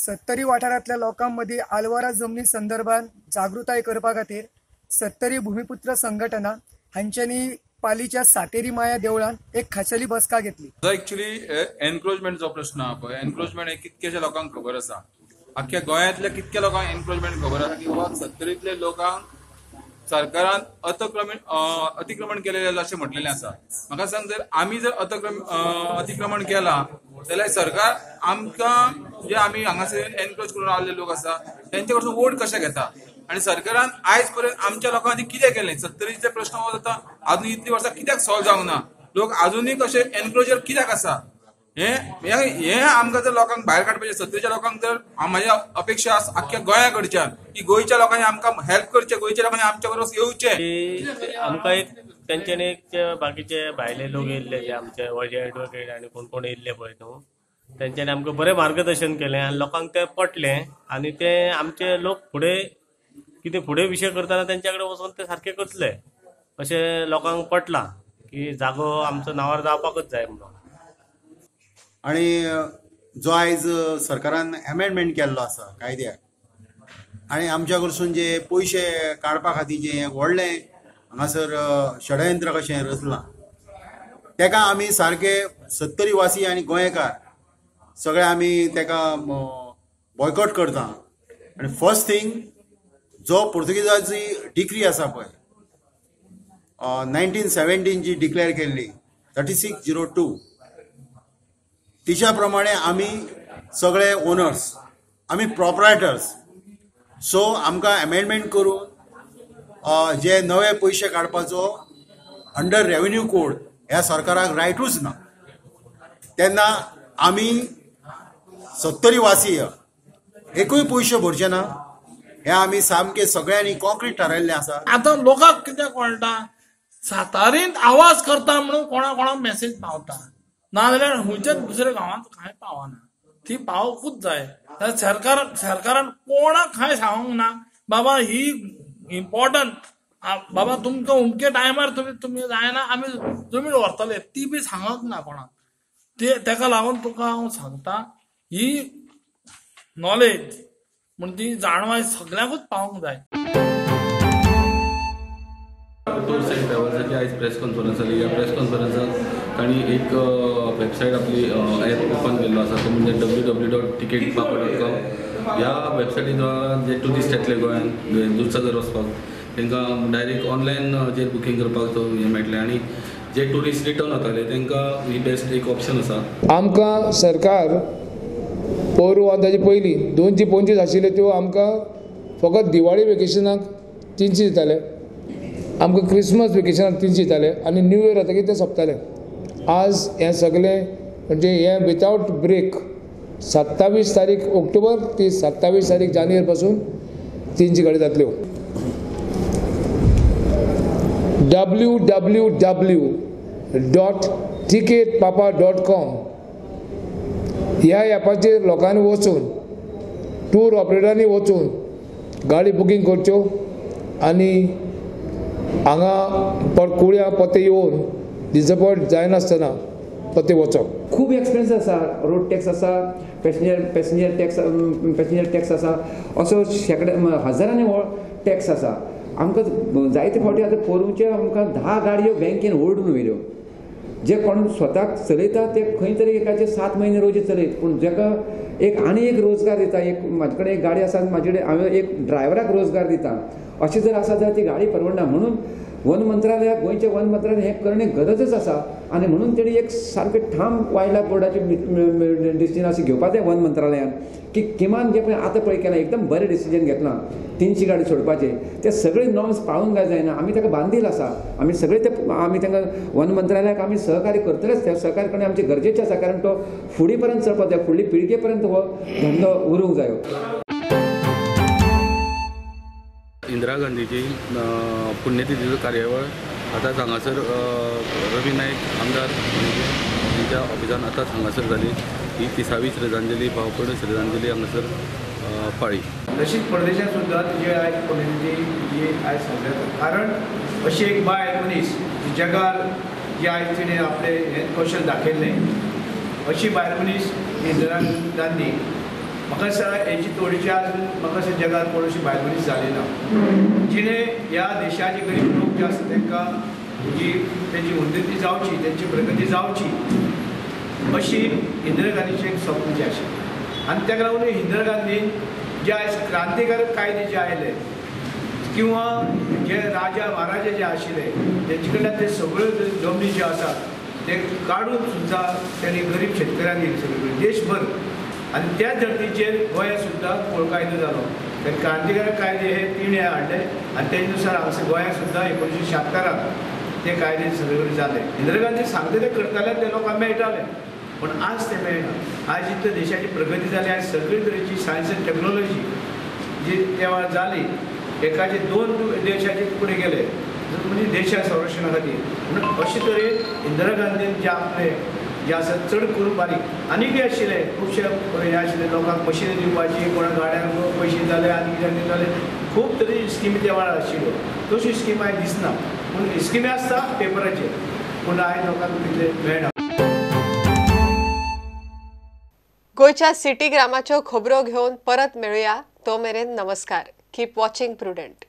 सत्तरी वाठारांतल्या लोकां मदीं आलवारा जमनी संदर्भात जागृताय करपा खातीर सत्तरी भूमिपुत्र संघटना हांच्यांनी पालीच्या सातेरी माया देवळान एक खाशेली बसका घेतली. एक्चुअली एनक्रोचमेंटचो प्रश्न आहा पळय, एनक्रोचमेंट हे कितकेशे लोकांक खबर आसा, अख्ख्या गोंयांतल्या कितक्या लोकांक एनक्रोचमेंट खबर आसा की बाबा सत्तरींतल्या लोकांक सरकारान अतिक्रमण केलेलें अशें म्हटलेलें आसा. म्हाका सांग, जर आमी जर अतिक्रमण केलां जाल्यार सरकार आमकां जे आमी हांगासर एनक्रोच करून आयिल्ले लोक आसा तेंचे कडसून वोट कशें घेता आनी सरकारान आयज पर्यंत आमच्या लोकां खातीर कितें केलें? सत्तरीचे प्रश्न हो जाता अजून इतली वर्सां कित्याक सॉल्व जावंक ना? लोक अजुनूय कशे एनक्रोचर कित्याक आसा? हे आमकां जर लोकांक भायर काडपाचें, सत्तरीच्या लोकांक जर म्हाजी अपेक्षा आसा आख्ख्या गोंया कडच्यान की गोंयच्या लोकांनी आमकां हेल्प करचें, गोंयच्या लोकांनी आमच्या बरोबर येवचें. आमकां एक तेंच्यानी एक बाकीचे भायले लोक येयल्ले जे आमचे व्हडले एडवोकेट आनी कोण कोण येयल्ले पळय न्हू, तेंच्यांनी आमकां बरें मार्गदर्शन केलें आनी लोकांक तें पटलें आनी ते आमचे लोक फुडें कितें फुडें विशय करतना तेंच्या कडेन वचून ते सारके करतले अशें लोकांक पटलां की जागो आमचो नांवार जावपाकच जाय म्हणून. आणि जो आयज सरकारान अमेंडमेंट केल्लो आसा कायद्याक आनी आमच्या कडसून जे पयशे काडपा खातीर जे व्हडलें हांगासर षडयंत्र कशें रचलां तेका आमी सारके सत्तरी वासी आनी गोंयकार सगळे आमी तेका बॉयकॉट करता. आनी फर्स्ट थिंग जो पुर्तुगेजाची डिक्री आसा पळय 1917 जी डिक्लेअर केल्ली 3602 तिच्या प्रमाणे आमी सगळे ओनर्स, आमी प्रोपरायटर्स, सो आमकां अमेंडमेंट करून जे नवे पयशे काडपाचो अंडर रेव्हेन्यू कोड ह्या सरकाराक रायटूच ना. तेन्ना आमी सत्तरी वासीय एकूय पयशे भरचे ना हे आमी सामके सगळ्यांनी कॉन्क्रीट थारायल्लें आसा. आतां लोकांक कितें कळटा, सातारींत आवाज करता म्हणून कोणा कोणाक मेसेज पावता, नाजाल्यार खंयच्याच दुसऱ्या गांवांत कांय पावना. ती पावकूच जाय. सरकारान कोणाक कांय सांगूंक ना बाबा ही इम्पॉर्टंट, बाबा तुमकां अमके टायमार तुमी जायना आमी जमीन व्हरतले, ती बी सांगक ना कोणाक. ते तेका लागून तुका हांव सांगता ही नॉलेज म्हण ती जाणवाय सगळ्यांकूच पावंक जाय. टूर्स अँड ट्रॅव्हल्साची आयज प्रेस कॉन्फरन्स जाली. ह्या प्रेस कॉन्फरन्साक तांणी एक वेबसायट आपली ॲप ओपन केल्लो आसा तो म्हणजे www.ticketpapa.com. ह्या वेबसायटी द्वारा जे ट्युरिस्ट येतले गोंयांत दुधसागर वचपाक तांकां डायरेक्ट ऑनलायन जे बुकींग करपाक तो हें मेळटलें आनी जे ट्युरिस्ट रिटर्न वताले तांकां ही बेस्ट एक ऑप्शन आसा. आमकां सरकार पोरू आनी ताजे पयलीं 225 आशिल्ल्यो त्यो आमकां फकत दिवाळी वेकेशनाक 300 दिताले, आमकां क्रिसमस वेकेशनाक 300 दिताले आनी न्यू इयर जातकीर ते सोंपताले. आज हें सगळें म्हणजे हें विदावट ब्रेक 27 तारीख ऑक्टोबर ते 27 तारीख जानेवारी पासून 300 गाडी जातल्यो. www.ticketpapa.com ह्या ॲपाचेर लोकांनी वचून टूर ऑपरेटरांनी वचून गाडी बुकींग करच्यो आनी हांगा कुळ्या पत्ते येवन डिसअपॉयंट जायनासतना पत्ते वचप. खूब एक्सपिरियन्स आसा, रोड टॅक्स आसा, पॅसेंजर टॅक्स आसा, असो शेंकड्या हजारांनी हो टॅक्स आसा. आमकां जायते फावटी आतां पोरूंचे आमकां 10 गाडयो बँकेन ओडून व्हेल्यो. जे कोण स्वताक चलयता ते खंय तरी एकाचे 7 म्हयने रोजी चलयत, पूण जाका एक आनी एक रोजगार दिता, एक म्हाजे कडेन एक गाडी आसा आनी म्हाजे कडेन हांवें एक ड्रायव्हराक रोजगार दिता अशें जर आसा जाल्यार ती गाडी परवडना. म्हणून वन मंत्रालयाक, गोंयच्या वन मंत्रालय हें करणे गरजच आसा आनी म्हणून तेणी एक सारकें ठाम वायल्ड लायफ बोर्डाची डिसिजन अशें घेवपाक जाय वन मंत्रालयान की किमान जें पळय आतां पळय केलां एकदम बरें डिसिजन घेतलां 300 गाडी सोडपाचें, ते सगळे नॉर्म्स पाळूंक काय जायना. आमी ताका बांदील आसा, आमी सगळे ते आमी तांकां वन मंत्रालयाक आमी सहकार्य करतलेच, ते सहकार्य करणे आमचें गरजेचें आसा, कारण तो फुडें पर्यंत चलपाक जाय, फुडली पिळगे पर्यंत हो धंदो उरूंक जायो. इंदिरा गांधीची पुण्यतिथीचो कार्यावळ आतांच हांगासर रवी नायक आमदार तांच्या ऑफिसान आतांच हांगासर जाली. ही 30वी श्रद्धांजली, भावपूर्ण श्रद्धांजली हांगासर पाळी. तशीच परदेशात सुद्दां तिजी आयज पुण्यतिथी जी आयज साजरी जाता, कारण अशी एक बायल मनीस जी जगार जी आयज तिणें आपलें हें कौशल दाखयल्लें, अशी बायल मनीस इंदिरा गांधी म्हाका दिसता हेजी तोडीची आजून म्हाका दिसता जगार कोण अशी बायल मनीस जाली ना जिणे ह्या देशाचे गरीब लोक जे आसा तांकां जी तेंची उन्नती जावची, तेंची प्रगती जावची अशी इंदिरा गांधीचें एक स्वप्न जें आशिल्लें. आनी ताका लागून इंदिरा गांधीन जे आयज क्रांतिकारक कायदे जे आयले किंवा जे राजा महाराजा जे आशिल्ले तेंचे कडल्यान ते सगळ्यो जमनी ज्यो आसात ते काडून सुद्दां तेणी गरीब शेतकऱ्यांक दिले सगळे देशभर. आनी त्याच धर्तीचेर गोंयांत सुद्दां कोळ कायदो जालो. ते क्रांतिकारक कायदे हे तिणें हाडले आनी तेजे नुसार हांगासर गोंयांत सुद्दां 1976 ते कायदे सगळे कडेन जाले. इंदिरा गांधी सांगता ते करताले, ते लोकांक मेळटाले, पूण आज ते मेळना. आज इतले देशाची प्रगती जाली, आज सगळे तरेची सायन्स आनी टॅक्नोलॉजी जी त्या वेळार जाली, एकाचे दोन देशाचे तुकडे गेले म्हणजे देशा संरक्षणा खातीर. म्हणून अशे तरेन इंदिरा गांधीन जे आपले जे आसा चड करून बारीक आनीकय आशिल्ले खुबशे हे आशिल्ले लोकांक मशिनी दिवपाची, कोणाक गाड्यांक पयशे दिताले आनी कितें दिताले, खूब तरेची स्किमी त्या वेळार आशिल्ल्यो. तश्यो स्किमी आयज दिसना, पूण स्किमी आसता पेपराचेर, पूण आयज लोकांक तितले मेळना. गोंयच्या सिटी ग्रामाच्यो खबरो घेवन परत मेळुया, तो मेरेन नमस्कार. Keep watching Prudent.